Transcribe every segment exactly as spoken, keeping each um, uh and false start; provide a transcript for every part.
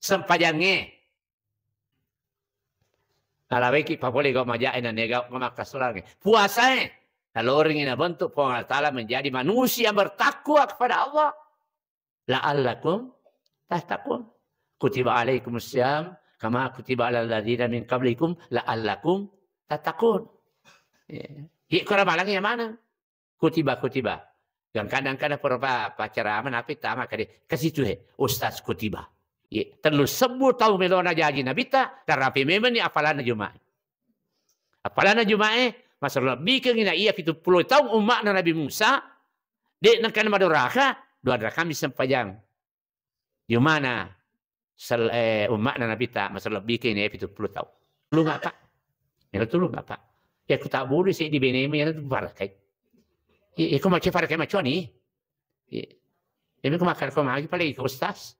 Sempajangnge. Nalawaiki papole gau majae, naniaga gau makkasurangnge. Puasae. Naloringi nabentuk Puang Allah Ta'ala menjadi manusia yang bertakwa kepada Allah. La'allakum tattaqun. Kutiba alaikumus siyam kama kutiba alal ladzina min qablikum la'allakum tattaqun. Ya. Iya, kura malang ya mana? Kutiba, kutiba. Gangkana-gangkana pura pa-, pacarama, napi tama kade, kasitu he, Ustaz kutiba. Iya, tellu sebbu tau melona jaji Nabitta, tarapi memang ni apalanna Jumae. Apalanna Jumae, masa lebbi kengi na iya pitu pulo taung umma'na Nabi Musa, de' nengkana madoraka, dua rakami sempajang. Jumana sel-, eh, umma'na Nabitta, masa lebbi kengi na iya pitu pulo taung. Tulung apa? Melo tulung apa? Ya, ku tak bodoh sih di benemu ya, tu barakai. Iya, iya, ko macam farakai macam ni. Iya. Iya, ko makan ko magi paling ko Ustaz.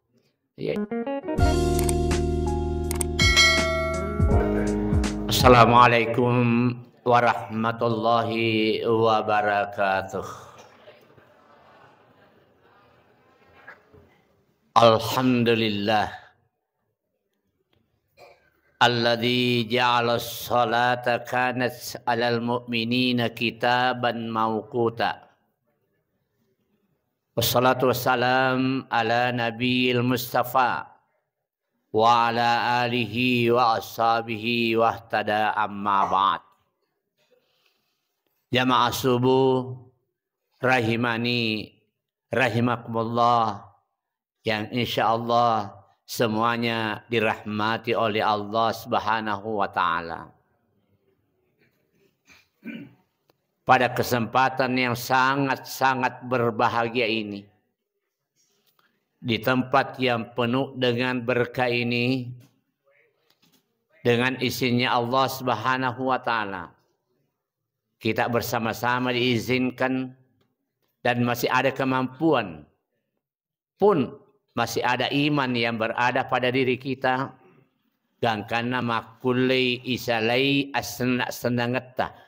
Iya. Assalamualaikum warahmatullahi wabarakatuh. Alhamdulillah. Alladzi ja'ala sholata kanat alal mu'minina kitaban mauquta. Wassalatu wassalam ala nabiyil mustafa wa ala alihi wa ashabihi wahtada amma ba'd. Jamaah subuh rahimani rahimakumullah, yang insya Allah semuanya dirahmati oleh Allah Subhanahu wa Ta'ala. Pada kesempatan yang sangat-sangat berbahagia ini, di tempat yang penuh dengan berkah ini, dengan izinnya Allah Subhanahu wa Ta'ala, kita bersama-sama diizinkan dan masih ada kemampuan pun masih ada iman yang berada pada diri kita, gangkanna makkullei isalai assenna-sennangetta.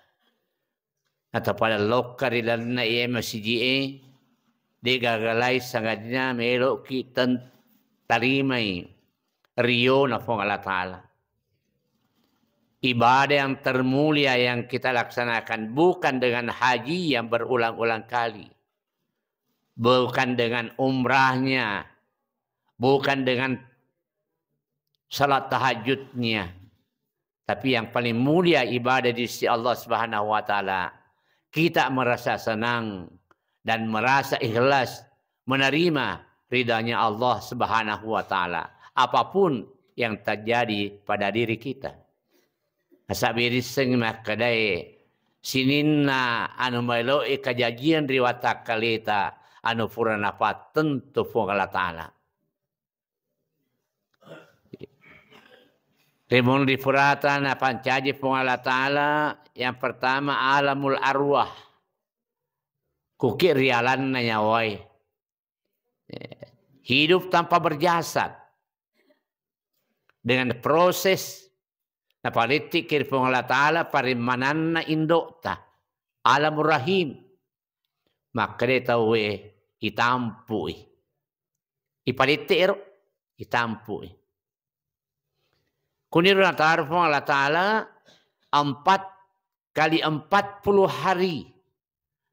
Atau pada lokka ri lalenna iye masiji'e, de' gagalai sangadinna melo'ki ten-, tarimai riona Puang Allah Ta'ala. Ibadah yang termulia yang kita laksanakan bukan dengan haji yang berulang-ulang kali, bukan dengan umrahnya, bukan dengan salat tahajudnya. Tapi yang paling mulia ibadah di sisi Allah Subhanahu wa Ta'ala, kita merasa senang dan merasa ikhlas menerima ridhanya Allah Subhanahu wa Ta'ala. Apapun yang terjadi pada diri kita. Nasaba irisseng makkedae, sininna anu maelo'e kajajian ri watakkaleta anu pura napattentu Puang Allah Ta'ala. Ri munri purata napancaji Puang Allah Ta'ala, yang pertama alamul arwah. Kuki ri alanna nyawae. Hidup tanpa berjasad. Dengan proses napalittiki ri Puang Allah Ta'ala parimmananna indo'ta. Alamur Rahim. Makkeda tauwe, itampu'i. Ipalitte ero, itampu'i. Kuniro nataro Puang Allah Ta'ala empat kali empat puluh hari.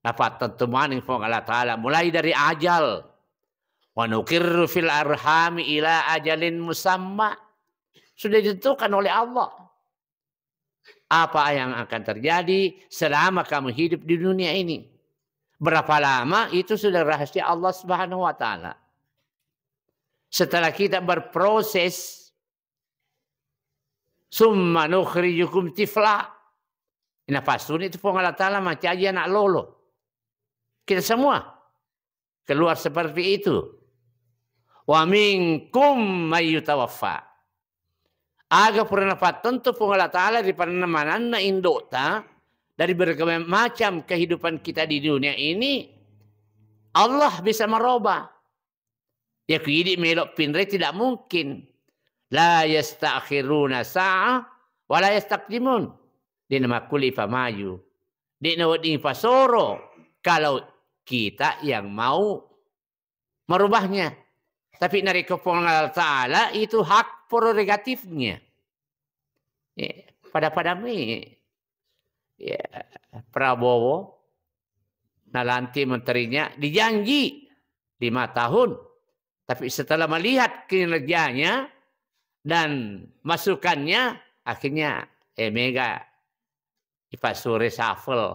Napattentu maneng Puang Allah Ta'ala mulai dari ajal. Wa nuqirru fil arhami ila ajalin musamma. Sudah ditentukan oleh Allah apa yang akan terjadi selama kamu hidup di dunia ini. Berapa lama, itu sudah rahasia Allah Subhanahu wa Ta'ala. Setelah kita berproses, summa nukhrijukum tifla. Napassuni itu Puang Allah Ta'ala mancaji anak lolo. Kita semua keluar seperti itu. Wa minkum may yutawaffa. Aga pura napattentu Puang Allah Ta'ala ri parimmananna indo'ta dari berbagai macam kehidupan kita di dunia ini, Allah bisa merubah. Ya, ku idi melo pinre tidak mungkin. La yasta'khiruna sa'ah wa la yastaqdimun. De'na makkulle ipamaju. De'na wedding ipasoro kalau kita yang mau merubahnya. Tapi narekko Puang Allah Ta'ala itu hak prerogatifnya. Ya, pada-pada mi, ya, Prabowo nalantik menterinya, dijanji lima tahun. Tapi setelah melihat kinerjanya dan masukannya, akhirnya, eh, mega ipassu reshuffle.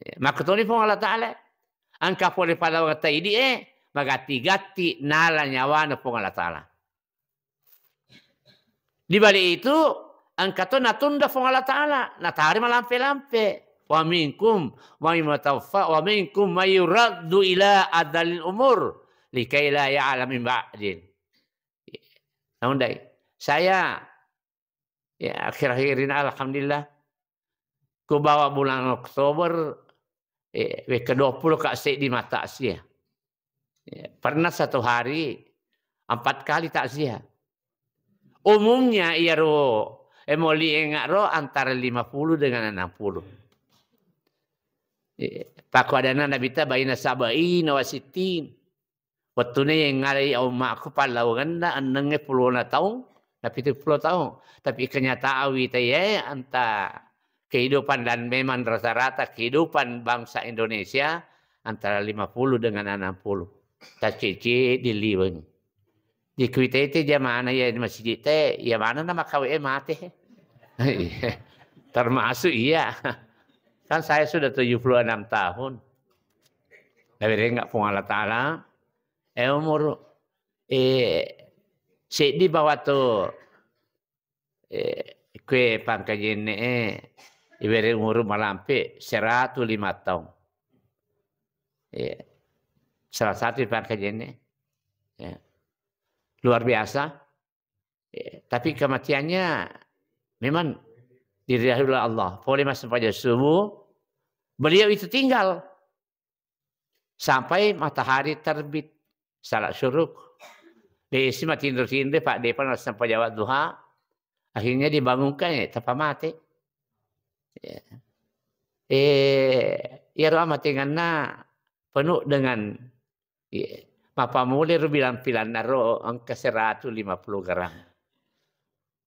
Ya, makkutoni Puang Allah Ta'ala. Engka pole palawang taidi, eh, magatti-gatti nala nyawana Puang Allah Ta'ala. Di balik itu, engka to natunda Puang Allah Ta'ala, natari malampe-lampe. Wa minkum wa mimma tawaffa, wa minkum may yuraddu ila adzalil umur likai la ya'lam min ba'din. Naundai. Saya, ya, akhir-akhir ini alhamdulillah, ku bawa bulan Oktober, eh, wekka dua puluh ka seddi mattakziah. Ya, pernah satu hari empat kali takziah. Umumnya iyaro, eh, moli engaro antara lima puluh dengan enam puluh. Eh, pakkuadana Nabitta baina sab'ina wa sittin. Wettuna yengngalai ummakku pallawangenna ennengnge pulona taung, na pitu pulo taung. Tapi kenyataan wita iyae anta kehidupan dan memang rata-rata kehidupan bangsa Indonesia antara lima puluh dengan enam puluh. Tacece diliweng. Dikuitete jamana ya di masjid te, ya mana nama kawe mate. Iya. Termasuk iya. Kan saya sudah tujuh puluh enam tahun. Tapi enggak Puang Allah Ta'ala, eh, umur, eh, seddi bawah tu, eh, kue pangkajenne, eh, iwere umur malampe seratu lima tahun. Eh, salah satu pangkajenne. Ya. Luar biasa. Eh, tapi kematiannya memang diridai oleh Allah. Pole massempajang subuh, beliau itu tinggal sampai matahari terbit, salat syuruk. Desi matinro-tinro, Pak, depa nassempajang duha. Akhirnya dibangunkan, ya, tappa mate. Ya. Eh, iyaro amatenganna penuh dengan, ya, mappammulai ro bilang-pilanna ro engka seratu lima puluh gram.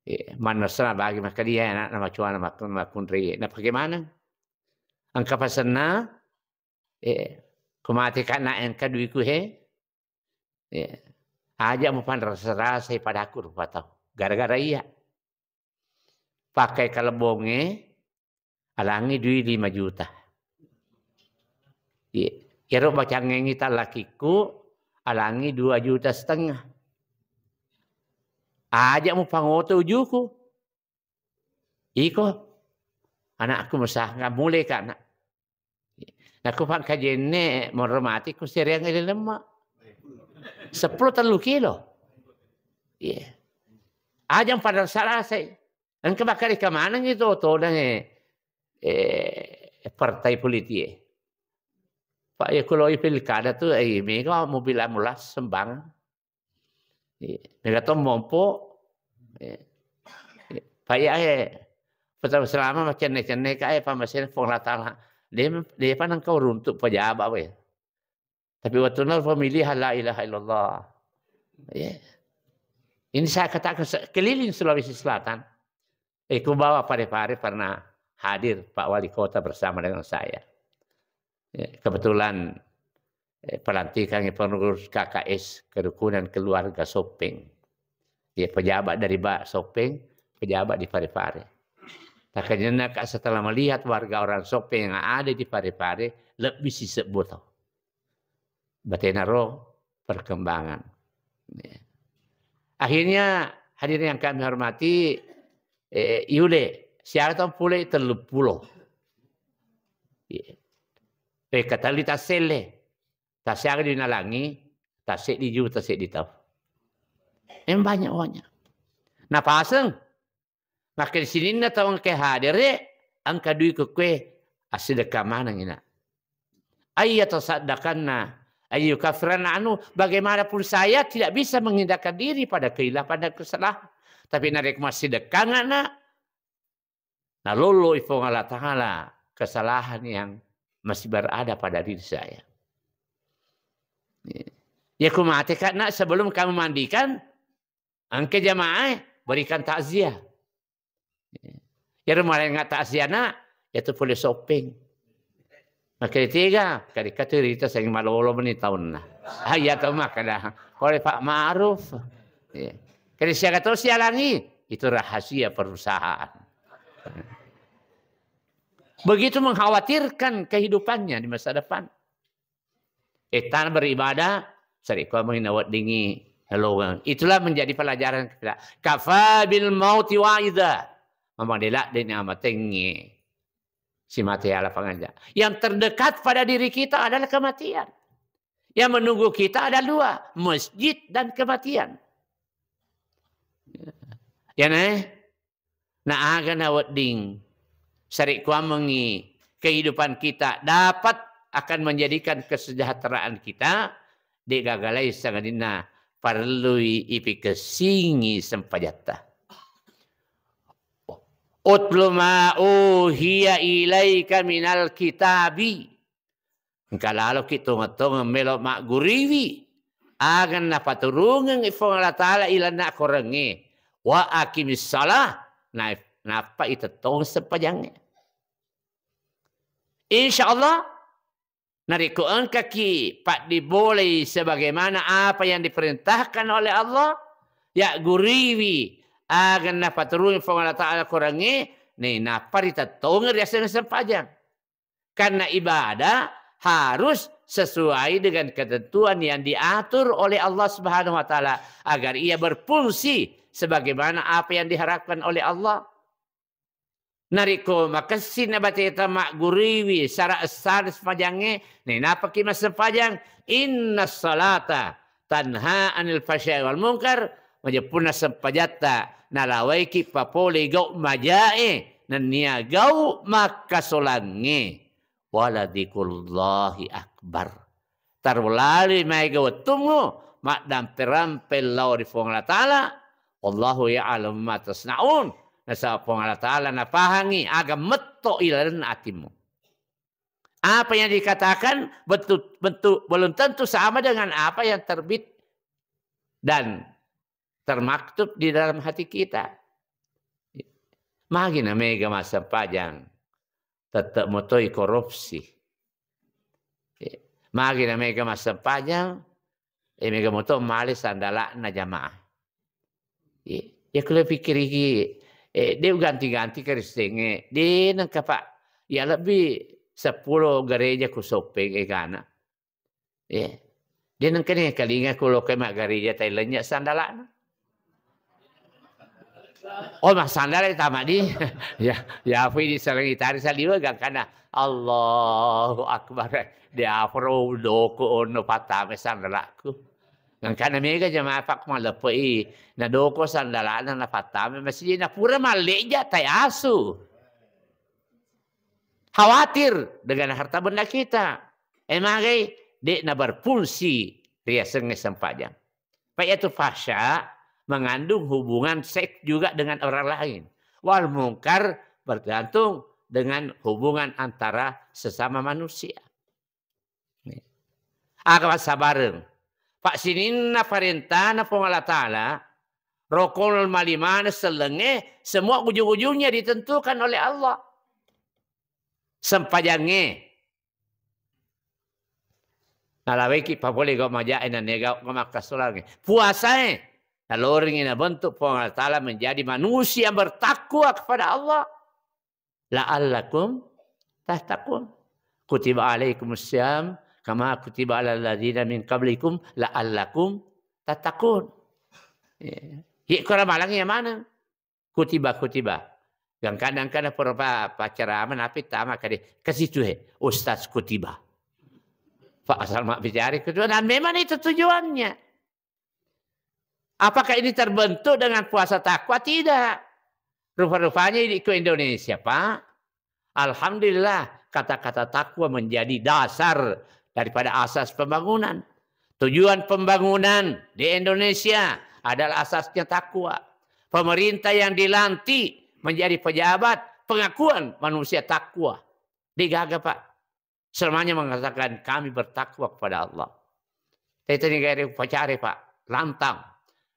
Ya, manessa bagi makkadia anakna macuana makkunrai. Nah, bagaimana? Engka pasenna, eh, ko mate kana engka duiku he. Eh, aja mupanrasa-rasai padaku rupa tau. Gara-gara iya. Pakai kalebonge, alangi dui lima juta. Iya. Iyaro bacangengi tallakikku, alangi dua juta setengah. Aja mupangoto ujuku. Iko, anakku mesah, nggak mulai ka, nak. Nakku pangkajenne, monro mati ku sereang ile lemma. Sepuluh tellu kilo. Iya. Ajang pada salasai. Engka bakal ika maneng itu todang, eh, eh, partai politik, eh. Pak, ya, kalau pilkada tuh, eh, mega mobil ambulans sembangan. Iya. Mega to mompo. Iya. Iya. Pak, ya, eh, pertama selama macenne-cenne ka, eh, pammasena Puang Allah Ta'ala. De, depa nengka uruntuk pejabat, weh. Tapi waktu nal pemilihan la ilaha illallah. Iya. Ini saya katakan se-, keliling Sulawesi Selatan. Eh, ku bawa Parepare pernah hadir Pak Wali Kota bersama dengan saya. Ya, kebetulan, eh, pelantikan pengurus K K S, Kerukunan Keluarga Sopeng. Ya, pejabat dari Ba-, Sopeng, pejabat di Parepare. Makanya, Kak, setelah melihat warga orang Sopeng yang ada di Parepare, lebih sisebut. Batenaro perkembangan. Ya. Akhirnya, hadirin yang kami hormati, eh, yule, siaga taung pule tellu pulo. Ya. Eh, katali taselle. Tasiaga di nalangi, taseddi juta seddi tau. Em, banyak uangnya. Napaseng. Maka di sininna tau engka hadere, engka dui kukue, assidekka maneng ina. Ayya tasaddakanna, ayyukaffiranna anu, bagaimanapun saya tidak bisa menghindarkan diri pada kekhilafan dan kesalahan. Tapi narekko massidekkangnga, naloloi Puang Allah Ta'ala kesalahan yang masih berada pada diri saya. Iya. Ya ku mate ka nak, sebelum kamu mandikan, engka jamaah berikan takziah. Iyaro marengnga takziah nak, yatu pole shopping. Makkeda tega, kadikka tu rita seng malolo meni taunna. Ah, iya to makkeda, pole Pak Ma'ruf. Iya. Kade siaga to sialangi, itu rahasia perusahaan. Begitu mengkhawatirkan kehidupannya di masa depan. Ettana beribadah, sarekkuammengngi naweddingngi naloweng. Itulah menjadi pelajaran kita. Kafa bil mauti waidha. Mamadela deni amatengnge. Simate ala pangaja. Yang terdekat pada diri kita adalah kematian. Yang menunggu kita ada dua, masjid dan kematian. Ya, nah? Na aga nawedding sarekkuammengngi kehidupan kita dapat akan menjadikan kesejahteraan kita, de gagalai sangadinna parellui ipikessingi sempajatta. Utlu ma uhiya ilaika minal kitabi. Engka laloki tongeng-tongeng melo magguriwi aga napaturungeng Puang Allah Ta'ala ilalenna akorangnge. Wa aqimis shalah, na-, nappa itettong sempajangnge. Insya Allah, narekko engkaki paddibolai sebagaimana apa yang diperintahkan oleh Allah, yagguriwi aga napaturungeng Puang Allah Ta'ala akorangnge, nainappa ritettong riaseng sempajang. Karena ibadah harus sesuai dengan ketentuan yang diatur oleh Allah Subhanahu wa Ta'ala agar ia berfungsi sebagaimana apa yang diharapkan oleh Allah. Narekko makessing na bateta magguriwi sara essana sempajangnge, nainapaki massempajang, inna salata tanha anil fahsya'i wal munkar, majeppunna sempajatta nalawaiki papole gau majae nennia gau makkasolangnge. Wala dzikrullahi akbar. Taro laloi maega wettummu maddampe-rampe lao ri Puang Allah Ta'ala. Wallahu ya'lamu ma tasna'un. Nasaba Puang Allah Ta'ala napahangi aga metto ilalenna atimmu. Apa yang dikatakan bentuk, bentuk belum tentu sama dengan apa yang terbit dan termaktub di dalam hati kita. Magi na mega massempajang, tette motoi korupsi. Magi na mega massempajang, eh, mega moto male sandala'na jamaah. Iya, iya, kalau pikir iki, eh, de uganti-ganti Kristengnge, de nengka, Pak. Ya lebbi seppulo gereja ku shopping egana. Iya. De nengka ni kalinga ku lokai maggereja tai lennye sandala'na. Oh, massandala tama di. Ya, ya, apa ini sarang itari saliwa gangkana. Allahu Akbar. De afro doko ono patame sandalaku. Gangkana mega jamaah pak maleppei. Na doko sandalana na patame masih na pura malleja tai asu. Khawatir dengan harta benda kita. Eh, magai de na berfungsi riaseng sempajang. Pak, yaitu fahsya mengandung hubungan seks juga dengan orang lain. Wal mungkar bergantung dengan hubungan antara sesama manusia. Aga passabareng. Pak, sininna parentana Puang Allah Ta'ala, rokonul malimana sellengnge, semua ujung-ujungnya ditentukan oleh Allah. Sempajangnge. Nalawaiki papole gau majae, nanne gau makkasolangnge. Puasae, nalorengi nabentuk Puang Allah Ta'ala menjadi manusia yang bertakwa kepada Allah. La'allakum tattaqun. Kutiba alaikumus siyam kama kutiba alal ladzina min qablikum la'allakum tattaqun. Ya. Ye kura malang ya mana? Kutiba, kutiba. Gangkana, gangkana pura pa, pacarama napi tama kade ke situ he, Ustaz Kutiba. Pak asal mak bicara kedua, dan memang itu tujuannya. Apakah ini terbentuk dengan puasa takwa? Tidak. Rupa-rupanya di ke Indonesia, Pak. Alhamdulillah, kata-kata takwa menjadi dasar daripada asas pembangunan. Tujuan pembangunan di Indonesia adalah asasnya takwa. Pemerintah yang dilantik menjadi pejabat, pengakuan manusia takwa. Digaga, Pak. Selamanya mengatakan, "Kami bertakwa kepada Allah." Tete negara upacara, Pak, lantang.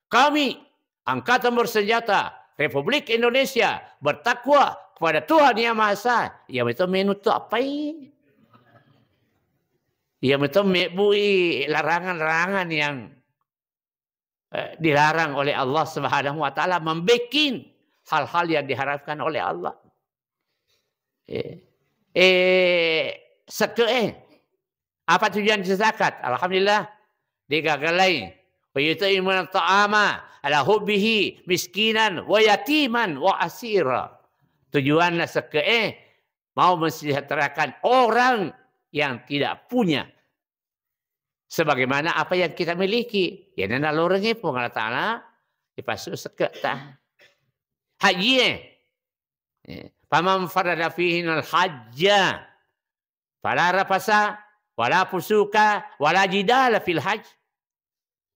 Kami Angkatan Bersenjata Republik Indonesia bertakwa kepada Tuhan Yang Maha Esa. Iya meto menuttu appai? Iya meto mebbui larangan-larangan yang, eh, dilarang oleh Allah Subhanahu wa Ta'ala, membekin hal-hal yang diharamkan oleh Allah. Eh, eh, sekke, eh. Apa tujuan zakat? Alhamdulillah, digagalai. Wa yut'imuna ta'ama ala hubbihi miskinan wa yatiman wa asira. Tujuanna sekke, eh, mau mensejahterakan orang yang tidak punya sebagaimana apa yang kita miliki. Jadi naloreng Puang Allah Ta'ala dipassu sekketa. Haji, eh. Eh, faman farada fihinal hajja fala rafasa wala fusuka wala jidala fil hajj.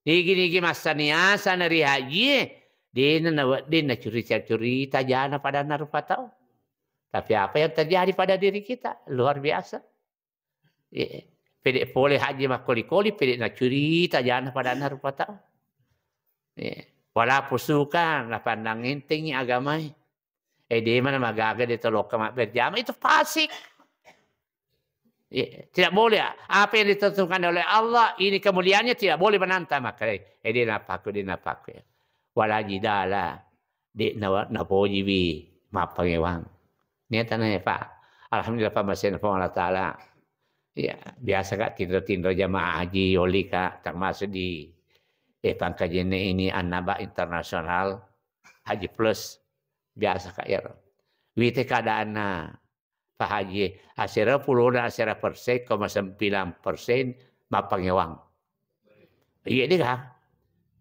Nigi-nigi massaniasa nari haji, dena nawedding nacurita-curita jana padanna rupa tau. Tapi apa yang terjadi pada diri kita? Luar biasa. Eh, pede pole haji makkoli-koli, pede nacurita jana padanna rupa tau. Eh, wala fusuka, napandang entengi agamai. Eh, de mana magaga de tolokka mabberjama, itu fasik. Eh, tidak boleh. Apa yang ditentukan oleh Allah, ini kemuliaannya tidak boleh menantang. Maka, eh, de napaku, de napaku, ya. Wala jidala, de na-, napojiwi mappangewang. Niatana ya, Pak. Alhamdulillah, pammasena Puang Allah Ta'ala. Ya, biasa, Kak, tinro-tinro jamaah haji, oli, Kak, termasuk di, eh, Pangkajene ini Annaba Internasional, Haji Plus. Biasa, Kak, ya. Wite keadaanna Pak Haji, asera pulona asera persen, koma sembilan persen mappangewang. Iya, dega.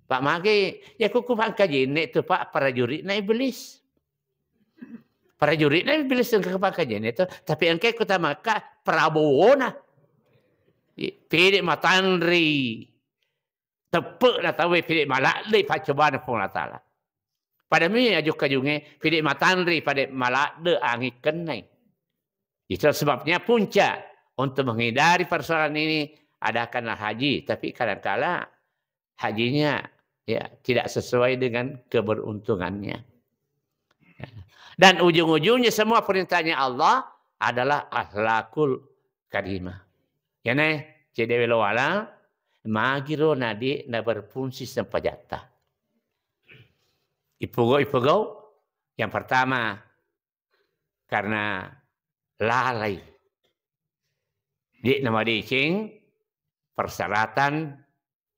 Pak, mage, ya, kuku Pangkajene tu, Pak, prajuritna iblis. Prajuritna iblis engka Pangkajene tu, tapi engka kota Makkah Prabowona. I-, pede matanri. Teppe'na tauwe pede maladde paccobana Puang Allah Ta'ala. Pada mi ajukka-junge, pede matanri, pede maladde anging kennai. Itu sebabnya puncak untuk menghindari persoalan ini, adakanlah haji. Tapi kadangkala hajinya, ya, tidak sesuai dengan keberuntungannya. Ya. Dan ujung-ujungnya semua perintahnya Allah adalah akhlakul karimah. Ya, ne, cedde welo wala, magiro nadi na berfungsi sempajatta. Ipogau-ipogau, yang pertama, karena lalai. De'na madeceng persyaratan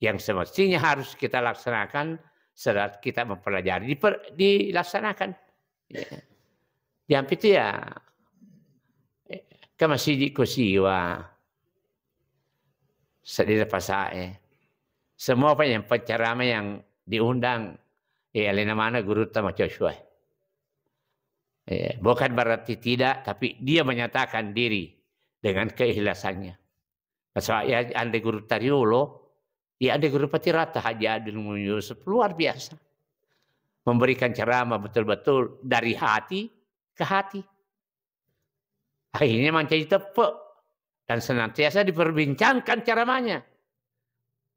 yang semestinya harus kita laksanakan saat kita mempelajari, diper-, dilaksanakan. Ya. Yang itu ya, ke masjid ko siwa, sedih pasae. Semua apa yang penceramah yang diundang, eh, alena mana guru tama coswa. Eh, bukan berarti tidak, tapi dia menyatakan diri dengan keikhlasannya. Nasaba iya, ande gurutta riolo, iya, ande guru Patiratta, Haji Adil Muin Yusuf, luar biasa. Memberikan ceramah betul-betul dari hati ke hati. Akhirnya mancaji teppe' dan senantiasa diperbincangkan ceramahnya.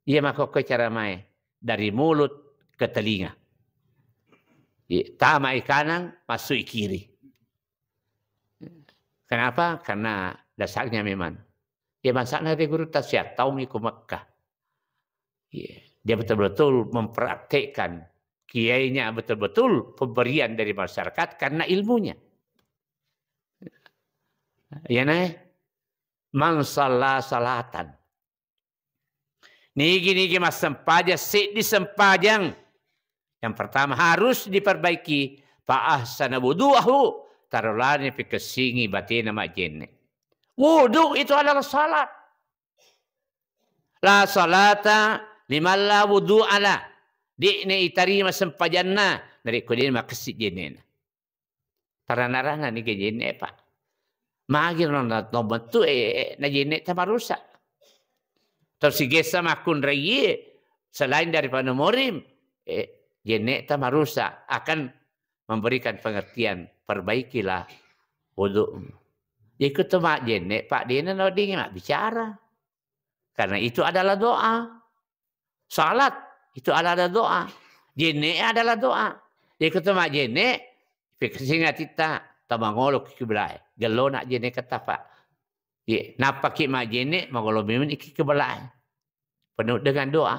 Iya makkokkoe ceramae, dari mulut ke telinga. Iya, tamai kanang, masui kiri. Kenapa? Karena dasarnya memang. Ya, bangsana ri gurutta siattaumi ko Mekkah. Iya, dia betul-betul mempraktekkan kiainya, betul-betul pemberian dari masyarakat karena ilmunya. Iya, nah, man shalla shalatan. Nigi-nigi massempajang, seddi sempajang. Yang pertama harus diperbaiki, fa ahsana wudu'ahu, tarolani pikessingi batena majjenne. Wudu itu adalah salat. La salata liman la wudu'a lah. De'na itarima sempajanna narekko de'na makessi jennena. Tarana-rana ni jenne, Pak. Magi no na-, no metu, eh, eh, na jenne ta marusak. Terus sigessa makkunraie selain daripada muhrim, eh, jenne ta marusak, akan memberikan pengertian, perbaikilah wudu. Ikut tu mak jenne, Pak, de'na no dingin mak bicara. Karena itu adalah doa. Salat itu adalah doa. Jenne' adalah doa. Jadi ko to majenne', pikir singa titta, tamangolo ki kiblae. Gellona jenne' ketapa. Ye, nappa ki majenne', magolo memang ki kiblae. Penuh dengan doa.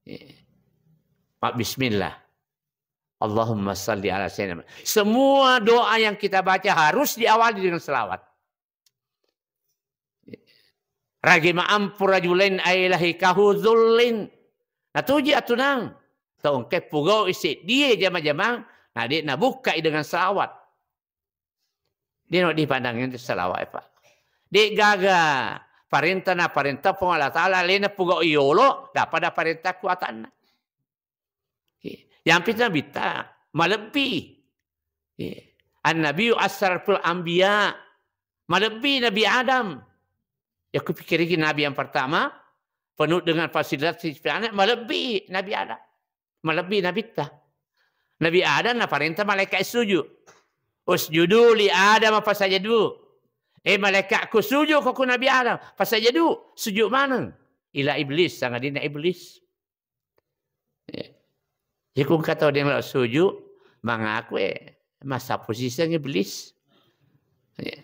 Ye. Mak bismillah. Allahumma salli ala sayyidina Muhammad. Semua doa yang kita baca harus diawali dengan selawat. Ragi ma'ampu rajulain ailahi kahuzullin. Natuji atunang. Tongke pugau isi die jama-jamang. Nah, dia nabukkai dengan selawat. Dia no dipandangin itu selawat, Pak. Dia gaga parentah na parentah Puang Allah Ta'ala, lena pugau iolo, dapat da parentah kuatanna. Iya. Yang pita bita malebbi. Iya. An-Nabi asyraful anbiya. Malebbi Nabi Adam. Ya, kupikir ini Nabi yang pertama, penuh dengan fasilitas, malebbi Nabi Adam. Malebbi Nabi ta. Nabi Adam naparentah malaikat sujud. Usjudu li Adam fasajadu. Eh, malaikatku sujud ko ku Nabi Adam. Fasajadu, sujud maneng. Ila Iblis, sangadinna Iblis. Ya. Jadi ku engka tau deng lao suju, mangaku, eh, massapu siseng Iblis. Ya.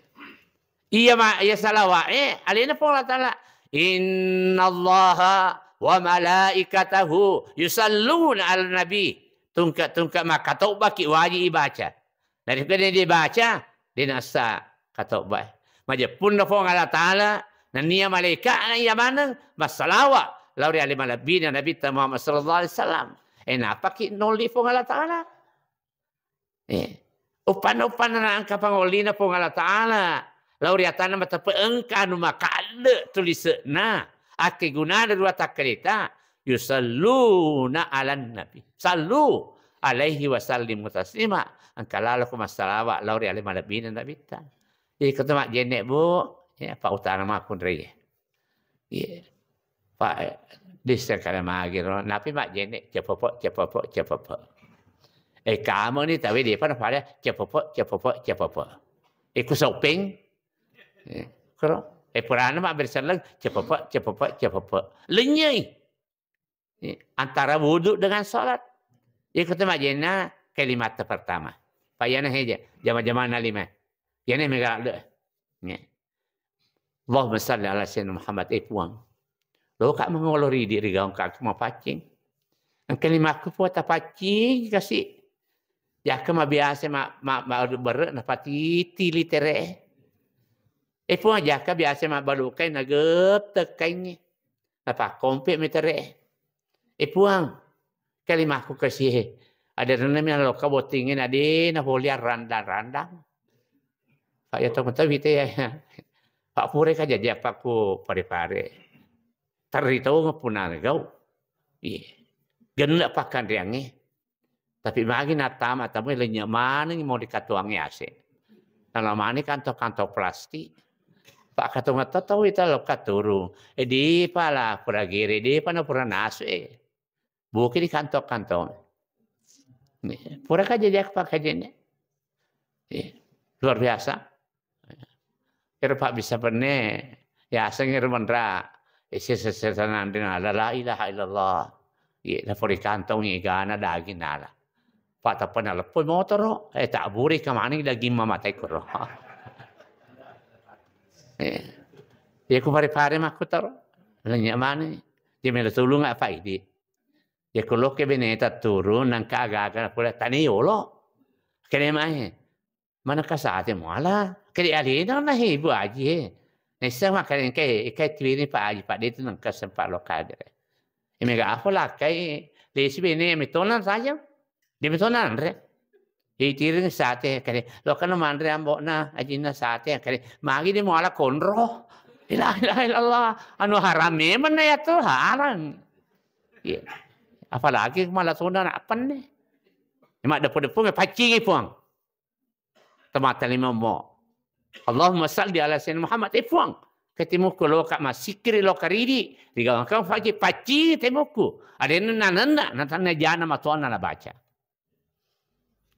Iya ma, iya salawa, eh, alena Puang Allah Ta'ala. Innallaha wa malaikatahu yusalluna ala nabi. Tungke-tungke makkatobba ki wajib ibaca. Daripada dibaca, dinassa katobba. Majeppunna Puang Allah Ta'ala, nennia malaikatna iya maneng massalawa lao ri ale malebbina Nabitta Muhammad sallallahu alaihi wasallam. Eh, napaki nolli Puang Allah Ta'ala? Eh, uppanna-uppanna naengka pangollina Puang Allah Ta'ala lao ri atanna mateppe engka anu makadde tulise'na, akkegunana dua takkaleta, yusalluna alan nabi. Sallu alaihi wa sallimu taslima. Engka laloko massalawa lao ri ale malebbina Nabitta. Jadi ko to majjenne', Bu, ya, Pak, utana makkunrai. Iya. Pak, eh, disseng kada magi ro. Napi majjenne', cepopo, cepopo, cepopo. Eh, kamu ni tawi depa na pada cepopo, cepopo, cepopo. Eh, ku sopeng. Eh, kro. Eh, purana mabbere selleng, cepopo, cepopo, cepopo. Lenyei. Eh, antara wudu dengan salat. Iko tu majjenne' kalimat pertama. Pak, iyana heja, jama-jamana lima. Iyana mega ladde. Nge. Allahumma salli ala sayyidina Muhammad, eh Puang. Loka mangolo ridi ri gaung kaku mapaccing. Engka limakku Puang tapaccing kasi. Jaka mabiasa ma, ma, ma, bere napatiti litere. Eh Puang, jaka biasa mabbalu kai nagettek kaingnge. Napakkompe metere. Eh Puang, kalimakku kasi. Ada renemi naloka bottingnge nade napoli randang-randang. Pak, ya tong tawi te ya. Pak, pura ka jaji apa ku pare-pare. Terri tau ngepuna gau. Iya. Genne pakkanriangnge. Tapi magi nattama tamu lennye maneng mau dikatuangnge ase. Nala mani kantong-kantong plastik. Pak, katong tau ita lo katuru. Eh, di pala pura gere, di pana pura nasu, eh. Buki di kantong-kantong. Nih, pura ka jaji apa kajene. Iya, luar biasa. Ero Pak bisa penne, ya aseng ero menra, isi sesetan andina, la, la ilaha illallah. Iya, na pori kantong igana daging nala. Pak tapena leppoi motoro, eh, tak buri kemana daging mamatai koro. Eh, ya ku pare-pare makku toro. Lenya mana? Dia melo tulung apa idi? Ya, ku loke beneta turun, nangka aga-aga pole tani yolo. Kene mai. Mana kasate muala? Kede alena na he, Bu Aji, he. Nessa makane ke, ke tiwini Pak Aji, Pak, de tu nangka sempat lokade. Eme ga apa lakai, lesi bene, me tonan saja. Dia me tonan, re. Itiring sate kare. Lo kan manre ambo na ajinna sate kare. Magi di muala konro. La ilaha illallah. Anu haram memang na ya tu haram. Iya. Apalagi mala sona na apa nih? Mak depu-depu nge pacingi puang. Temata lima mo. Allahumma salli ala sayyidina Muhammad, eh puang. Ketimuku lo ka masikiri lo karidi. Digawang kau faji pacingi temuku. Ada yang nana nana nana jana matuana na baca.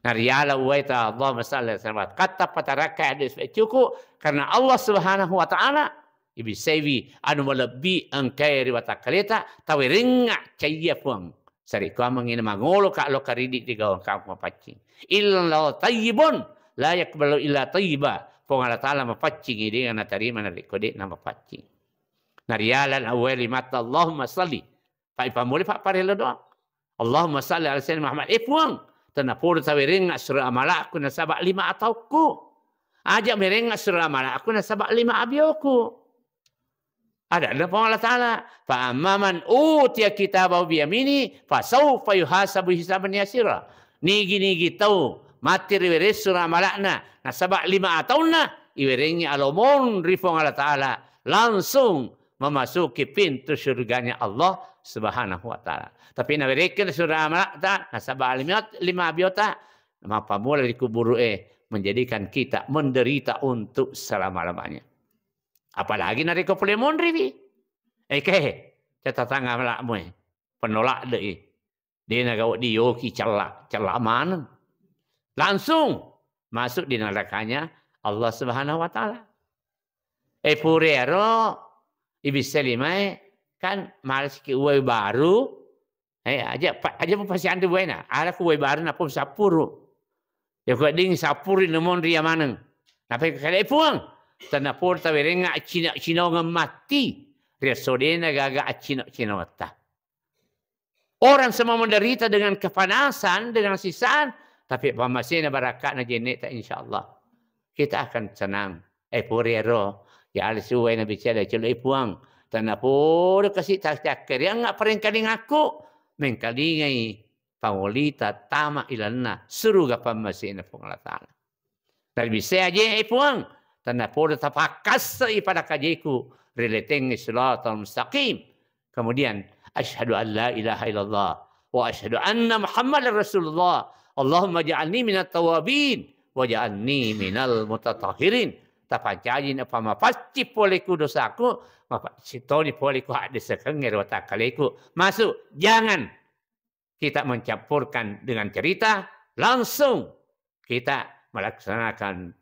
Nariala uwaita Allahumma salli ala sayyidina Muhammad. Kata patarakka hadis cukup karena Allah Subhanahu wa Ta'ala Ibissaiwi anu malebbi engkae ri watakkaleta, tawerengnga caiya Puang. Sarekkuammengngi mangoloka lo karidi ri gauang kamu mapaccing. Illa tayyibun la yaqbalu illa tayyiba. Puang Allah Ta'ala mapaccingi, de' natarima narekko de' namapaccing. Nariala awwali mata Allahumma salli. Pai pammula papparello doang. Allahumma salli ala sayyidina Muhammad. Eh Puang, tennapodo tawerengnga sura amalakku nasaba lima ataukku. Aja merengnga sura amalakku nasaba lima abioku. Ada, ada Puang Allah Ta'ala. Fa amma man utiya kitabahu biyamini, fa saufa yuhasabu hisaban yasira. Nigi-nigi tau matti riwereng sura amalakna nasaba lima ataunna, iwerengngi alomon ri Puang Allah Ta'ala, langsung memasuki pintu surganya Allah Subhanahu wa Ta'ala. Tapi nawerekkeng sura amalakta nasaba lima, lima abiota, mappammula ri kuburu'e menjadikan kita menderita untuk selama-lamanya. Apalagi narekko pole monriwi. Eke, catatang amalakmu e. Penolak dei. De' nagawedding yoki cella, cella maneng. Langsung masuk di nerakanya Allah Subhanahu wa Ta'ala. Eh, purero ibissa limae kan malesiki uwai baru. Eh, aja pa-, aja pun pasti anre uwaina. Ala ku uwai baru napun sapuru. Ya ku ding sapuru nemonri ya maneng. Napa kada Puang? Tennapodo tawerengnga accino-cinongeng matti. Riassodena gaga accino-cinongetta. Orang semua menderita dengan kepanasan, dengan siksaan, tapi pammasena barakka'na jenneta, insya Allah kita akan senang. Eh, purero, ya alis uwai nabicara celuk, eh, Puang, tennapodo kasi takkeriangnga parengkalingakku, mengkalingai pangolita tama ilanna suruga pammasena Puang Allah Ta'ala. Nalibissai aje, eh, Puang, tennapodo tapakkasse'i pada kajeku ri letengnge siratal mustaqim. Kemudian, asyhadu an la ilaha illallah wa asyhadu anna Muhammadar Rasulullah. Allahumma ja'alni minat tawabin wa ja'alni minal mutatahhirin. Tapancaji na pamapacci poleku dosaku, mapacci toni poleku haddesekengnge ri watakkaleku. Masuk, jangan kita mencampurkan dengan cerita, langsung kita melaksanakan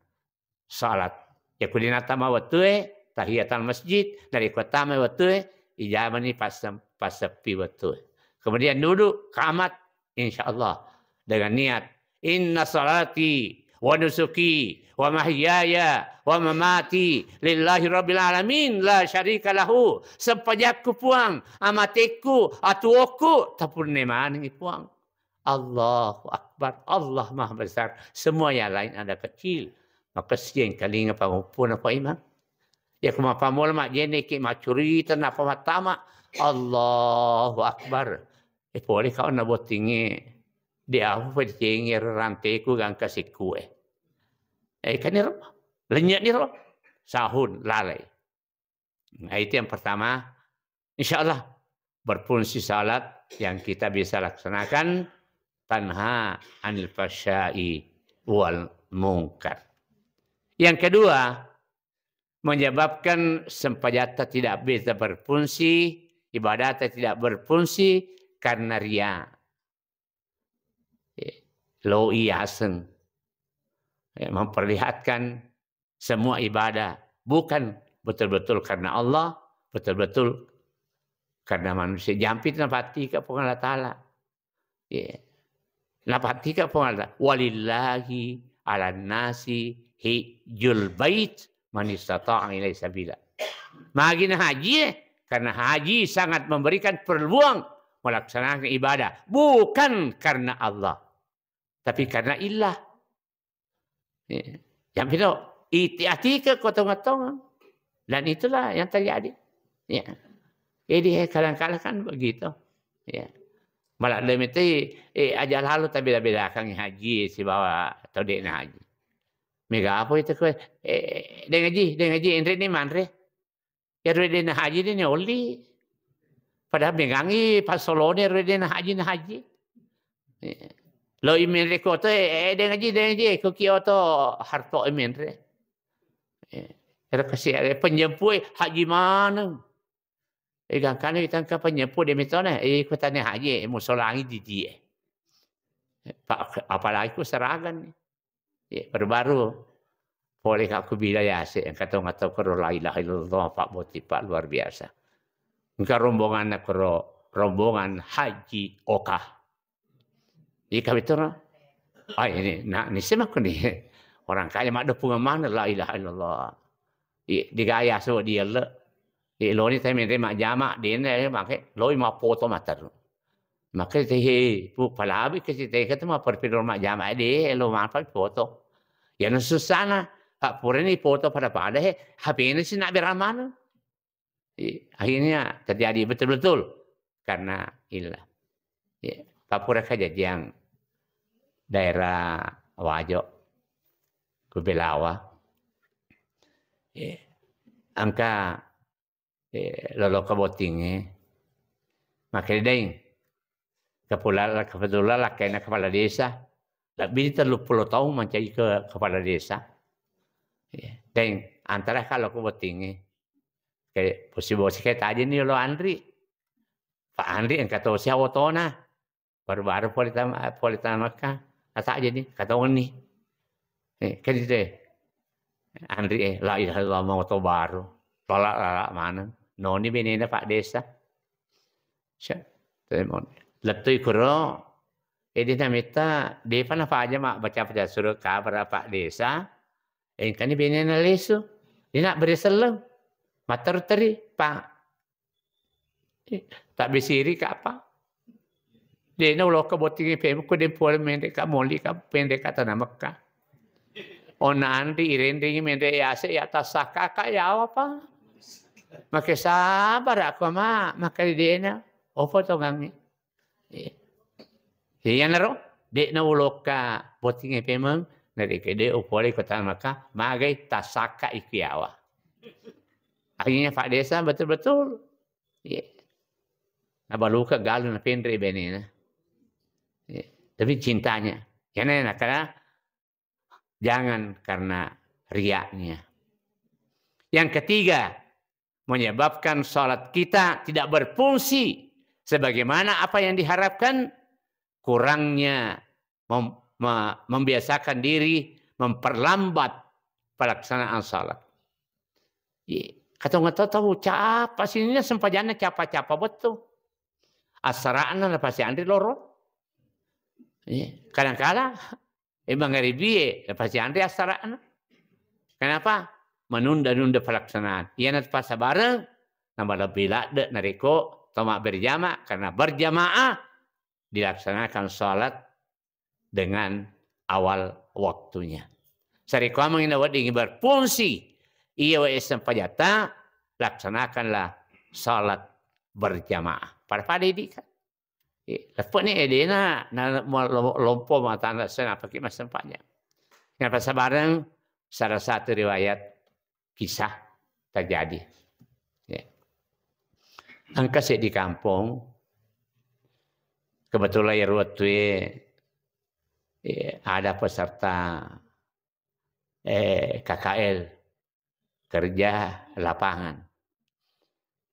salat. Ya, ku de' nattama wettue, tahiyatul masjid, narekko tama wettue, ijamani passem-, passeppi wettue. Kemudian duduk, qamat, insya Allah, dengan niat, "Inna salati wa nusuki wa mahyaya wa mamati lillahi rabbil alamin la syarika lahu." Sempajakku Puang, amatekku, atuokku, tapunne manengi Puang. Allahu Akbar, Allah Maha Besar. Semua yang lain ada kecil. Maka siang kalinga panguppuna Pak Imam. Ya, ku mappammula majjenneki, maccurita, nappa mattama. Allahu Akbar. Eh, pole kau na bottingnge. Di aku pecengi ranteku gangka sikkue. Eh, kan niro. Lenyek niro. Sahun, lalai. Nah, itu yang pertama. Insya Allah, berfungsi salat yang kita bisa laksanakan tanha anil fahsya'i wal munkar. Yang kedua, menyebabkan sempajatta tidak bisa berfungsi, ibadatta tidak berfungsi karena ria. Eh, loi aseng. Eh, memperlihatkan semua ibadah bukan betul-betul karena Allah, betul-betul karena manusia. Jampi napattike Puang Allah Ta'ala. Iya. Napattike Puang Allah Ta'ala. "Walillahi 'alan nasi hijjul bait man istata'a ilaihi sabila." Magi na haji, eh? Karena haji sangat memberikan peluang melaksanakan ibadah. Bukan karena Allah. Tapi karena illah. Ya. Yang itu, iti-, atike ko tongeng-tongeng. Dan itulah yang terjadi. Ya. Jadi, eh, kadang-kadang kan begitu. Ya. Malah demi itu, eh, aja lalu tabeda-bedakan haji sibawa atau dek haji. Mega apa itu kue? Eh, deng haji, deng haji, enre ni manre. Iyaro de' nahaji de' naolli. Padahal megangngi passolone ro de' nahaji, nahaji. Eh. Lo i menre koto, eh, eh, de' nahaji, de' nahaji, ko ki oto harto i menre. Eh. Ero kasi, eh, penjempue haji maneng. Eh, gangkana witangka penjempu de' metona, eh, kotane haji, eh, musolangi didi, eh. Pa-, apalagi ku seragan ni. Ya, baru-baru. Pole ka ku bila yase, engka tau ngatau kero la ilaha illallah, Pak Boti, Pak, luar biasa. Engka rombonganna kero, rombongan Haji Oka. Ika betul. Ah, ini, nah, ini sih makku nih. Orang kaya mak depungan mana la ilaha illallah. I, digaya so dielle. I, loni tai mende majjama, dene, make, loi ma foto mataru. Maka te, he, pu, palabi ke te, ke tu ma perpidor majjama, de, lo ma pa foto. Ya, na susana, Pak, purani foto pada-pada, he, H P-na sih nak beramana. I, akhirnya terjadi betul-betul karena illa. Ya, papura kejadian daerah Wajo, Kubelawa. Ya, angka, eh, lolo kebottinge. Makanya daing. Kepala, kebetulan lakkainna kepala desa. Lebbi telluppulo taung mancaji ke, kepala desa. Ya, daing, antara kalau kebottinge. Kayak bosi-bosi kayak tadi nih lo Andri. Pak Andri engka tosi awotona. Baru-baru pole tama, pole tama Mekah. Ata jadi katongeni. Eh, kan itu, eh. Andri, eh, la ilaha illallah, mau to baru. Lala, lala maneng. Noni benena Pak Desa. Sya-, telepon. Lettui kuro, eh, dia namita, dia pernah Pak aja mak baca-baca surat kabar Pak Desa. Eh, kan ini benena lesu. Dia nak beri seleng. Mater teri, Pak. Tabbisiri ka apa? De'na ulokka bottingi pemeng ko de' pole menre' ka moli ka penre' ka tana Mekka. Onna anri irenrengi menre' yase' ya tassakka ka yawa pa. Make sabar ako ma, maka de'na opo tongangnge. Iya. Iyanaro de'na ulokka bottingi pemeng, narekko de' upole ko tana Mekka, magai tassakka iko yawa. Akhirnya Pak Desa betul-betul Iya. Nabaluka galung napenre' benena. Iya. Tapi cintanya. Yana, yana, karena jangan karena riaknya. Yang ketiga, menyebabkan salat kita tidak berfungsi sebagaimana apa yang diharapkan, kurangnya mem-, me-, membiasakan diri memperlambat pelaksanaan salat. Iya. Katong-katong tau capa sininna sempajanna capa-capa bettu. Assara'na na pasti anri loro. Iya. Kadangkala, eh, mangaribie, na pasti anri assara'na. Kenapa? Menunda-nunda pelaksanaan. Iyana passabareng, nambah lebbi ladde' narekko toma berjamaah, karena berjamaah dilaksanakan salat dengan awal waktunya. Sarekkoameng na wedding berfungsi iya wae sempajatta, laksanakanlah salat berjamaah. Pada-pada idi' kan. Eh, leppe'ni edena na mo-, lo-, lompo matana senapaki massempajang. Napassabareng salah satu riwayat kisah terjadi. Ya. Engka seddi kampong, kebetulan iyaro wettue, eh, ada peserta, eh, K K L, kerja lapangan.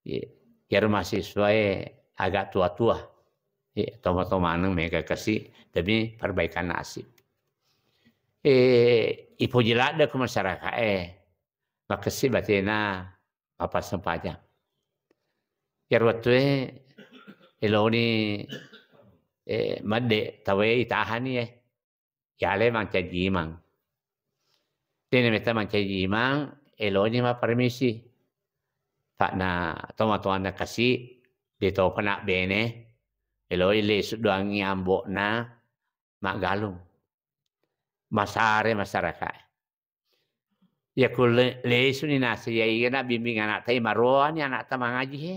Iya. Iyaro mahasiswae agak tua-tua. Iya, toma-toma maneng mega kasi demi perbaikan nasib. Eh, ipoji ladde' ko masyarakae, makessing batena mappassempajang. Iyaro wettue eloni, eh, medde' tauwe itahani, eh. Yale mancaji imang. Dena metta mancaji imang, eloni mapparimisi. Sa'na tomatoanna kasi, de' topa nabbene, eloi lesu doangngi ambo'na maggalung. Masare masyarakae. Iya kulle lesuni nasi iya, iya nabimbing ana'ta, iya maroani ana'ta mangaji he.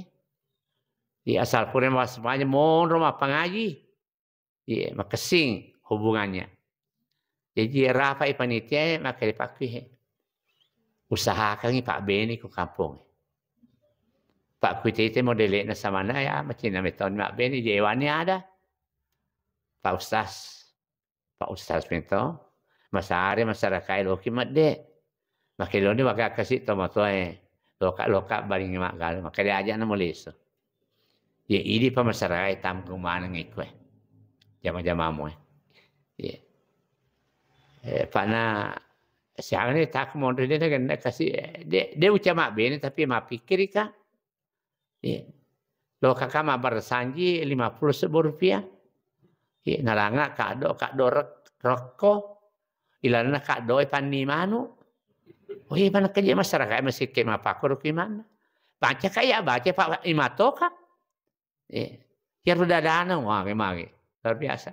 Iya asal pura massempajang monro mappangaji. Iya, makessing hubungannya. Jaji rapai panitiae, maka dipakkuihe. Usahakangngi pabbene ko kampongnge. Pakkuite-ite modele'na samana ya, macinna metoni mabbene, jewani ada. Pak Ustaz. Pak Ustaz meto, masare masyarakae loki medde'. Makeloni waga kasi tomatoae, loka-loka balingi maggalung, maka diaja'na moleso. Ye, idi pa masyarakae tampung maneng ikkoe. Jama-jamamu e. Ye. Eh, pa'na, siaga ni tak monri de na kasi de, de ucama bene tapi mapikkiri ka. Iya. Lo kaka mabbar sanji lima puluh sebbu rupiah. Iya, nalanga kado, kado rek-, rokko. Ilanna kado e panni manu. Oh iya, mana kerja masyarakat masih ke mapakuru ki mana. Baca kaya baca Pak Imato ka. Iya. Yaro dadana mage mage. Luar biasa.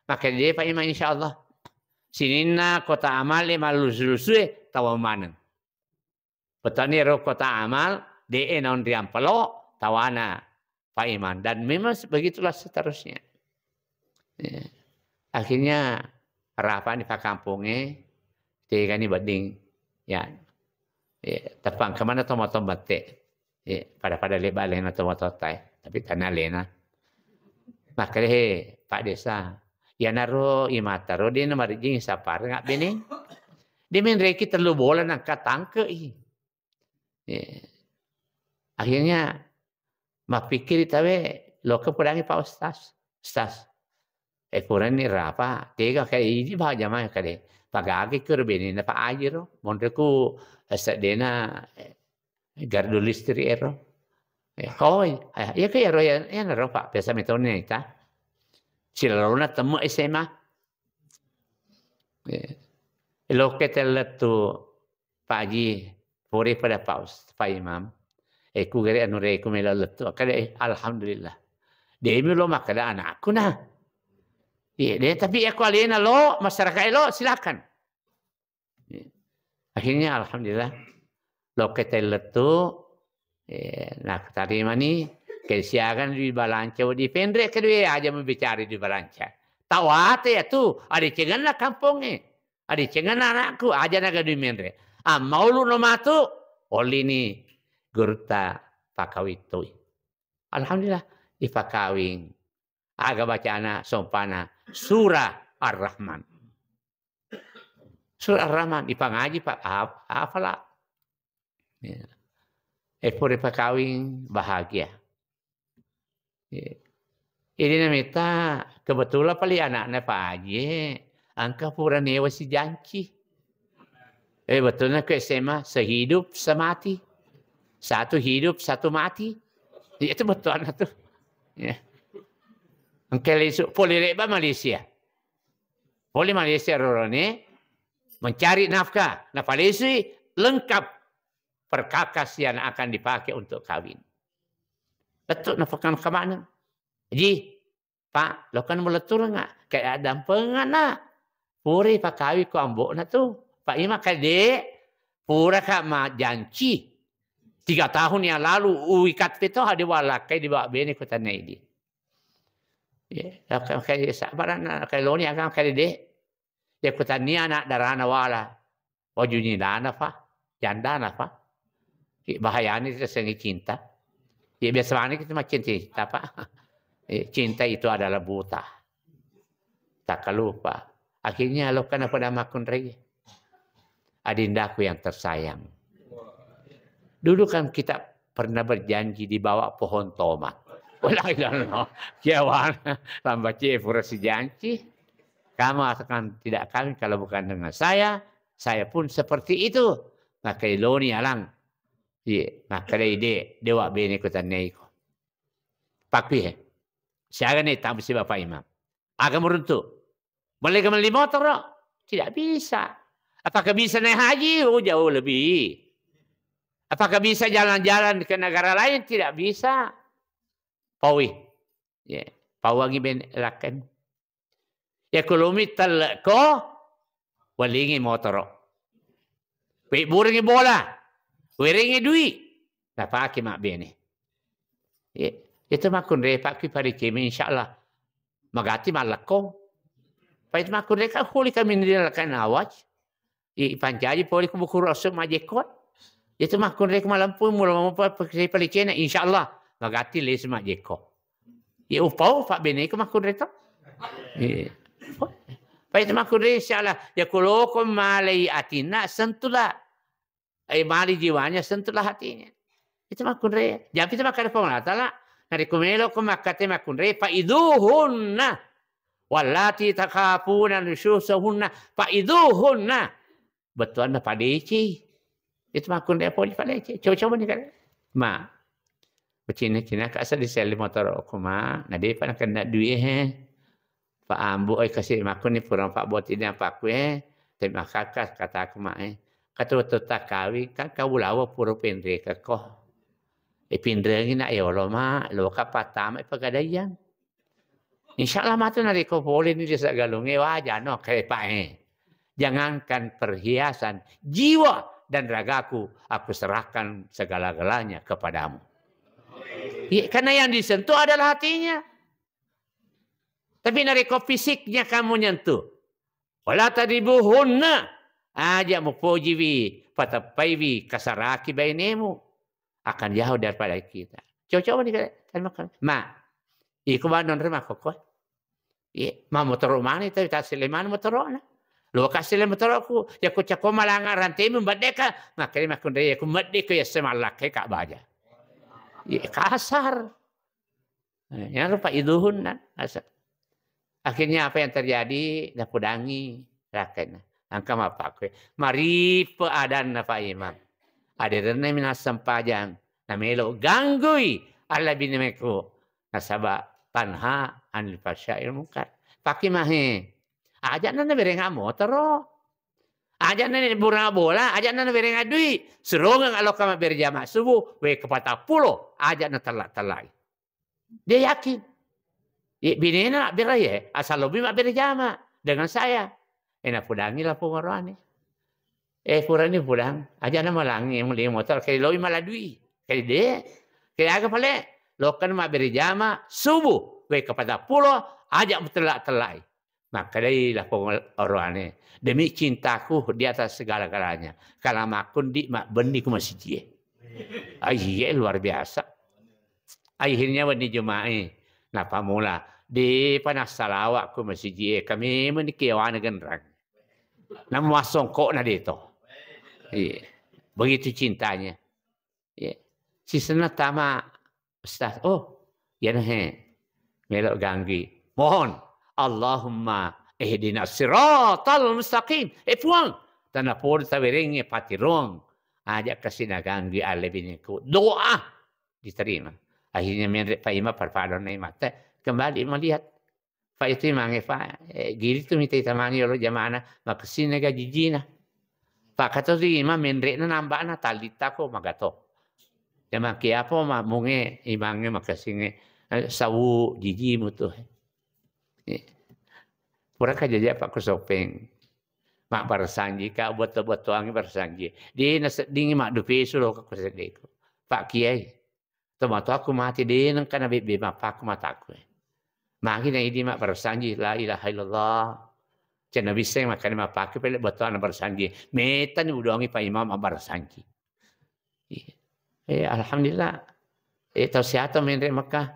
Maka dia Pak Imam insyaallah. Sininna kota amal e mallusu-lusue tawa maneng. Petani ro kota amal, de e naonriang pelo, tawana Pak Imam. Dan memang begitulah seterusnya. Ya. Akhirnya rafa ni pakamponge, tegani bedding. Ya. Ya, tepang kemana tomato bette. Ya, pada-pada leba lena tomato tai, tapi tanah lena. Makanya, he, Pak Desa, iyanaro imataro de na marijing sapar ngak beneng. De menreki tellu bola nangka tangke i. Ya. Akhirnya mappikiri tawe, loka pudangi Pak Ustaz. Ustaz, e, purani rafa, tega kayak ini bah jamaah kade. Pagagi ke bene na Pak Haji ro, monre ku, eh, sedena, eh, gardu listrik ero. Eh, oh, iya, iya ke ero ya, ya naro Pak, biasa metone ita. Silalona temu S M A. Eh, loke telletu Pak Haji, pura pada Pak Us-, Pak Imam. Eh, ku gere anu re, ku melo lettu. Kada, eh, alhamdulillah. Demi lo makkada anakku nah. Iya, de, tapi ya ku alena lo, masyarakat lo, silakan. Iya. Akhirnya alhamdulillah. Loke telletu, eh, nah, tadi mani, ke siagan di balanca, di penre kedua aja membicara di balanca. Tawate ya tu, ada cengenna kamponge. Adecengenna anakku, aja naga dui menre. Ammaulu no matu, ollini gurutta pakawing toi. Alhamdulillah, ipakawing. Aga bacana sompana Surah Ar-Rahman. Surah Ar-Rahman, ipangaji Pak, haf-, hafala. Ya. E pura pakawing, bahagia. Ya. Jadi nameta kebetulan paling anaknya Pak Haji, engka pura newa si janci. Eh, betulnya ke S M A, sehidup semati. Satu hidup, satu mati. Ya, itu betul anak tuh. Ya. Engka lesu, pole reba Malaysia. Pole Malaysia rorone, mencari nafkah. Napalesui lengkap perkakas yang akan dipakai untuk kawin. Lettu nafkah kemana? Ji, Pak, lo kan melettur nggak? Kayak ada pengen nak. Pura pakawing ko ambo'na tu. Pak Ima kade, pura ka ma janci. Tiga tahun yang lalu, uikat pito hade walakai di bawah bene kota Naidi. Ya, kayak sabaran, kayak loni agam kayak de. Ya, kutania anak darana wala. Wajuni dana, Pak. Jandana, Pak. Ki bahayani tersengi cinta. Ya, biasa banget kita macam cinta, Pak. Eh, cinta itu adalah buta. Tak lupa. Akhirnya lo kena pada makunrai. Adindaku yang tersayang. Dulu kan kita pernah berjanji di bawah pohon tomat. Wala ilallah. Kiawan. Lambace pura si janci. Kamu akan tidak kawin kalau bukan dengan saya. Saya pun seperti itu. Maka iloni alang. Iya, maka dai de, dewa bene ko tanneiko. Pakui he. Siaga ne tamu si Bapak Imam. Aga meruntu. Boleh ke beli motor, no? Tidak bisa. Apakah bisa naik haji? Oh, jauh lebih. Apakah bisa jalan-jalan ke negara lain? Tidak bisa. Paui. Ya, pauangi ben lakken. Ya, kulumi tellekko, welingi motoro. Webburengi bola, werengi dui, napake mabbene. Ya, itu makkunre pakki parikimi, insyaallah. Magati mallekko. Pait makkunre ka huli kami nilai lakken awaj. I-, ipancaji pole ku buku rasul majjekko. Itu makkunre ku malempu mula mamo pa-, pa-, palicena, insyaallah magatti lesu majjekko. Ya upau pabbeneku makkunre to. Iya. Pak itu makkunre insyaallah. Ya kuloko malai atinna sentuhlah. Eh, mali jiwanya sentuhlah hatinya. Itu makkunre. Jadi itu makkada Puang Allah Taala. Nariku melo ku makkate makkunre, fa iduhunna. Wallati takhafuna nusyuzahunna, fa iduhunna. bettuanna padecei. Itu makkunrai poli padecei. Coba-coba ni kan. Ma, kucina-cina ka seddi selli motoro'ku, Ma, na depa nakenna duit he. Pa ambu, oi, kasi makkuni pura pabboting apa ku e, tapi makaka kataku, Ma, e. Kata wettu takkawi, kan kau lawa pura penrekako. E, pinrengi na yolo, Ma, loka pattama pegadaian. Insya Allah matu narekko pole ni desa galunge, wajano kepa e. Jangankan perhiasan, jiwa dan ragaku aku serahkan segala-galanya kepadamu. Iya, karena yang disentuh adalah hatinya. Tapi narekko fisiknya kamu nyentuh, wala tadribuhunna, aja mupojiwi, pateppaiwi, kasaraki bainemu, akan jauh daripada kita. Coba-coba nih, kan, Ma, iko banonre makkokko. Iya, ma motoro mani tapi tasile mani motoro'na. Lo kasile motoro'ku, ya ku cako malanga rantemu, mbaddeka, makanya makkunrai ya ku mbaddeka ya semalakke ka baja. Iya, kasar. Eh, yang rupa iduhun nan, asa. Akhirnya apa yang terjadi? Napudangi rakenna. Engka mappakkue. Maripe adanna Pak Imam. Aderenna minassampajang. Namelo ganggui alla bineku. Nasaba tanha anil fahsya'i wal munkar. Paki mahe. Aja'na naberenga motoro. Aja'na naberenga bola, aja'na naberenga dui. Surongeng aloka mabbere jama subuh, we kepatappulo, aja'na tella-tellai. Dia yakin. Ye, binena mabbere ye, asal lobi mabbere jama dengan saya. E, napudangi lapong oroane. E, purani pudang, ajana malangi, muli motor, kali lobi mala dui. Kali de, kali aga pale, lokan mabbere jama, subuh, we kepatappulo, aja mutella-tellai. Makkedai lapong oroane, "Demi cintaku di atas segala-galanya, kala makkundi mabbenni ku masijie." Aiye, luar biasa. Akhirnya wenni Juma'i, napammula, depa nassalawa ku masijie, kami meni kewana genrang. Namu massongkokna deto. Iya. Begitu cintanya. Iya. Sisenna tama, Ustaz, oh, iyana he, melo ganggui. Mohon, Allahumma ihdinas siratal mustaqim. Eh, Puang, tanapodo tawerengnge patirong. Aja kasi naganggui alle bineku. Doa diterima. Akhirnya menre paima parpadonna mate, kembali melihat. Fa itu imangnge fa, eh, gili tu mita itamangngi yolo jamana, makessing na gajijina. Fa kato tu imang menre'na namba'na tallittako magato. Jamang kiapo ma munge imangnge makessingnge, eh, sawu jijimu tu. Eh. Pura ka jaja Pak Kusopeng. Mabbarasanji ka, beto-betoangngi barasanji. De naseddingi maddupesu lo ka kuseddeku. Pak Kiai. Tomatoakku mati, de nengka nabebbe mappaku mataku. Magi na idi mabbarasanji, la ilaha illallah. Cena bisseng makkani mappaku pele batuanna barasanji. Metani udoangi pa imam mabbarasanji. Iya. Eh, alhamdulillah. Eh, tau siato menre Mekah.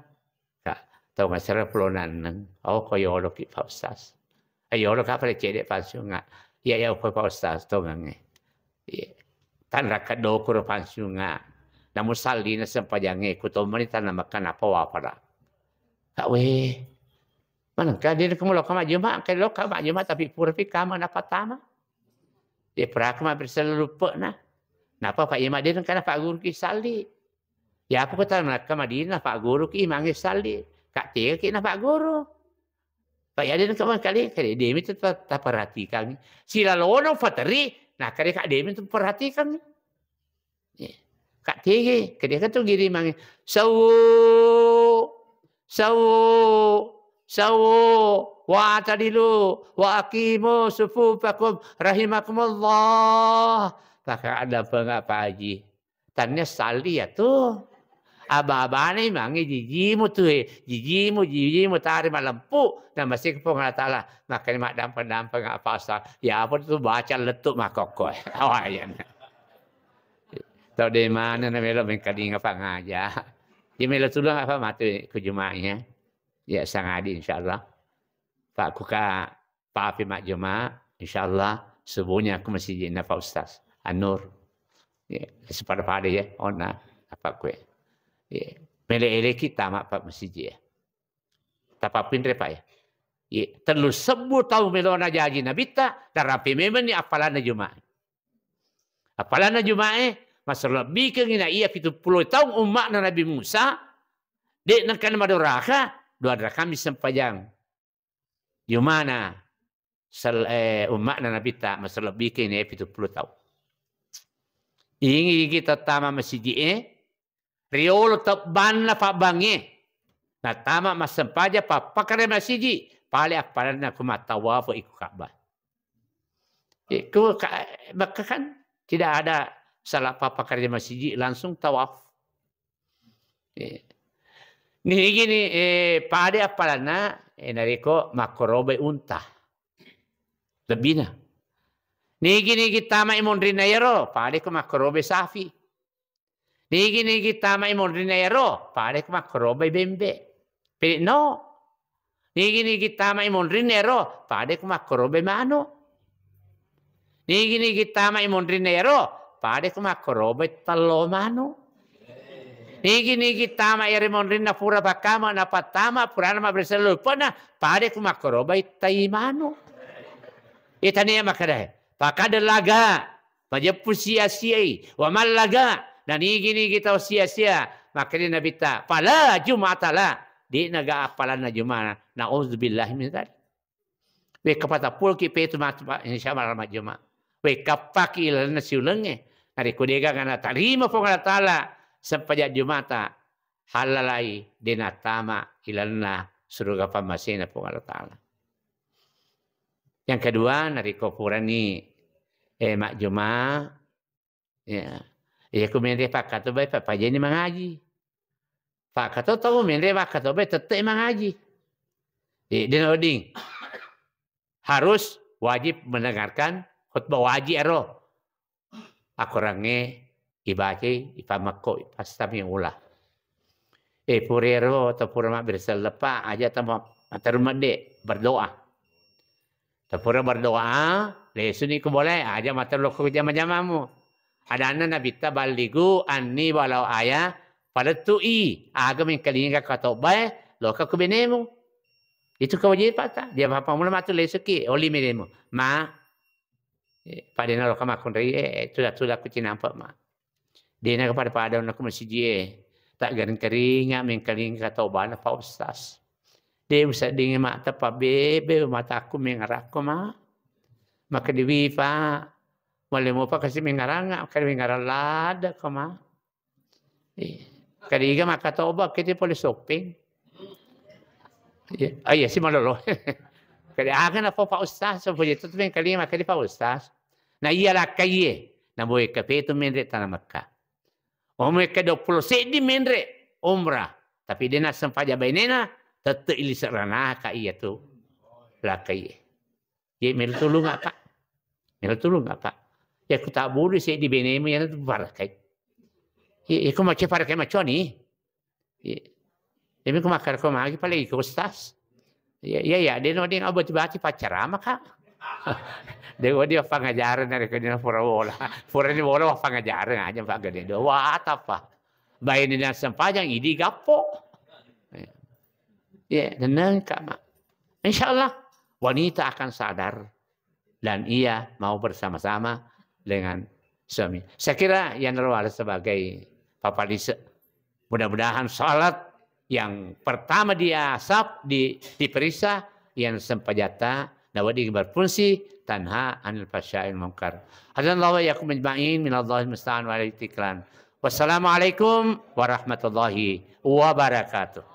Kak, tau ngasera pulo nanneng. Oh, ko yoloki Pak Ustaz. Ayo lo ka pale cede pansiunga. Iya, iya, ko Pak Ustaz, tongengnge. Iya. Tanra keddo kuro pansiunga. Namu sallina sempajangnge, ku tomani tanna makan apa wapara. Kak we. Manengka de nengka mulo ka majjuma, engka lo ka majjuma tapi pura pi kama na patama. De pura ka mabbere selalu lupa na. Napa Pak Imam de nengka na Pak Guru ki salli. Ya apa kota nengka Madinah Pak Guru ki imangnge salli. Kak tega ki na Pak Guru. Pak ya de nengka mangkali, kali de mi tu ta-, taperhatikan. Silalono fateri, na kade Kak de mi tu perhatikan. Iya. Kak tege, kedeka tu giri mange, "Sawu, sawu, sawu, wa atadilu, wa aqimu sufufakum, rahimakumullah." Maka ada pengapa haji. Tanya sali ya tu. Aba-abane mange jijimu tu, eh. Jijimu, jijimu tari malempu. Dan masih ke Allah Ta'ala. Makanya mak dampeng-dampeng apa asal. Ya apa tu baca letuk makokko. Awak ya. Tau de mana na melo mengkalinga pangaja. Dia melo tulung apa matu ku Juma'i ya. Ya sangadi insyaallah. Pak kuka papi majjuma insyaallah subuhnya aku masih na Pak Ustaz Anur. Ya, sepada-pada ya, ona apa kue. Ya, mele-ele kita mak Pak masih ya. Tapapinre Pak ya. Ya, telu sebbu tau melona jaji nabitta, tarapi memang ni apalana Juma'i. Apalanna Juma'e, masselebbikeng na iya pitu pulo taung umma'na Nabi Musa, de' nengka madoraka, dua rakami sempajang. Juma'na sel-, eh, umma'na Nabitta masselebbikeng na iya pitu pulo taung. Ingi kita tama masiji'e, riolo tebbanna pabbangnge. Natama massempajang pappakkare masiji, pale appalanna ku mattawaf iko Ka'bah. Iko ka-, Mekka kan tidak ada salah pappakkare masiji, langsung tawaf. Eh. Nigini, eh, pade appalanna, eh, narekko makkorobai unta. Lebbina. Nigi-nigi tamai monrinna iyaro, pade ko makkorobai safi. Nigi-nigi tamai monrinna iyaro, pade ko makkorobai bembe. Pede no. Nigi-nigi tamai monrinna iyaro, pade ko makkorobai manu. Nigi-nigi tamai monrinna iyaro, pade ko makkorobai tello manu. Nigi-nigi tamai ri monrinna pura pakkama napattama, purana mabbersih lupana, pade ko makkorobai tai manu. Itania makadae, pakada laga, majeppu sia-siai, wa mallaga, na nigi-nigi tau sia-sia, makkedai Nabitta, fala jum'ata la, de'na ga appalanna Juma'na, na'udzubillahi min dzalik. Wekka patappuloki petu matu, Pak, insya Allah majjuma. Wekka paki ilalenna siulengnge. Narekko de'gaga natarima Puang Allah Taala sempajang Jumata, halalai de' natama ilalenna suruga pammasena Puang Allah Taala. Yang kedua, narekko purani, eh, majjuma, ya. Iya, ku menre pakkatobai, papajani mangaji. Pakkato tau menre pakkatobai, tette mangaji. Eh, de' nawedding. Harus wajib mendengarkan khutbah wajib ero. Akorangnge ibacai, ipamekko, fastami'u lah. Eh, purero, tau pura mabbersih leppa, aja tau ma-, materru medde, berdoa. Tau pura berdoa, lesuni ko bolae, aja materru lokko jama-jamamu. Adanna Nabitta, balligu anni walau aya, palettu'i, aga mengkalinga katobae, loka ku benemu. Itu kewajibatta. Dia papa mula matu lesuki, oli menemu. Ma, Eh, padena loka makkunrai, eh, tuda-tuda ku cinampe ma. De'na pada-pada onnaku masiji e. Taggaring-karinga mengkalinga tau bana Pak Ustaz. De' usedding mata pabebe mataku mengarakko ma. Maka diwi Pak, male mopa kasi mengaranga, kali mengarang lada ko ma. Iya. Kadiga makkatoba kete pole shopping. Iya. Ah, iya si malolo. Kadi aga na Pak Ustaz, so pole itu mengkalinga makkedi Pak Ustaz. Na iya lakkaie, na boe kapetu menre tana Mekka. Omo ke dua puluh seddi menre umrah, tapi de' nassempajang bainena, tette ili seranaka iya tu lakkaie. Ye, melo tulung apa? Melo tulung apa? Ya, ku tak bulu seddi benemu ya, tu barakai. Ye, ye, ku mace barakai maconi. Ye. Demi ku makkar ko magi pale iko Ustaz. Ya, ya, ya, de' no, de' no, bati-bati pacarama ka. De' no, de' no, pangajaran dari ko de' no pura bola. Pura ni bola, pangajaran aja, Pak, gede do. Wah, apa? Bayi ni sempajang, idi gappo. Ya. Ya, tenang, Kak, Mak. Insya Allah, wanita akan sadar dan ia mau bersama-sama dengan suami. Saya kira yang terbaik sebagai Papa Lise. Mudah-mudahan salat yang pertama diasap, di, diperiksa, yang sempajatta, nawedding berfungsi, tanha anil fahsya'i wal munkar. Hadanallahu wa iyyakum ajma'in, minallahil musta'an wa alaihi tiklan. Wassalamualaikum warahmatullahi wabarakatuh.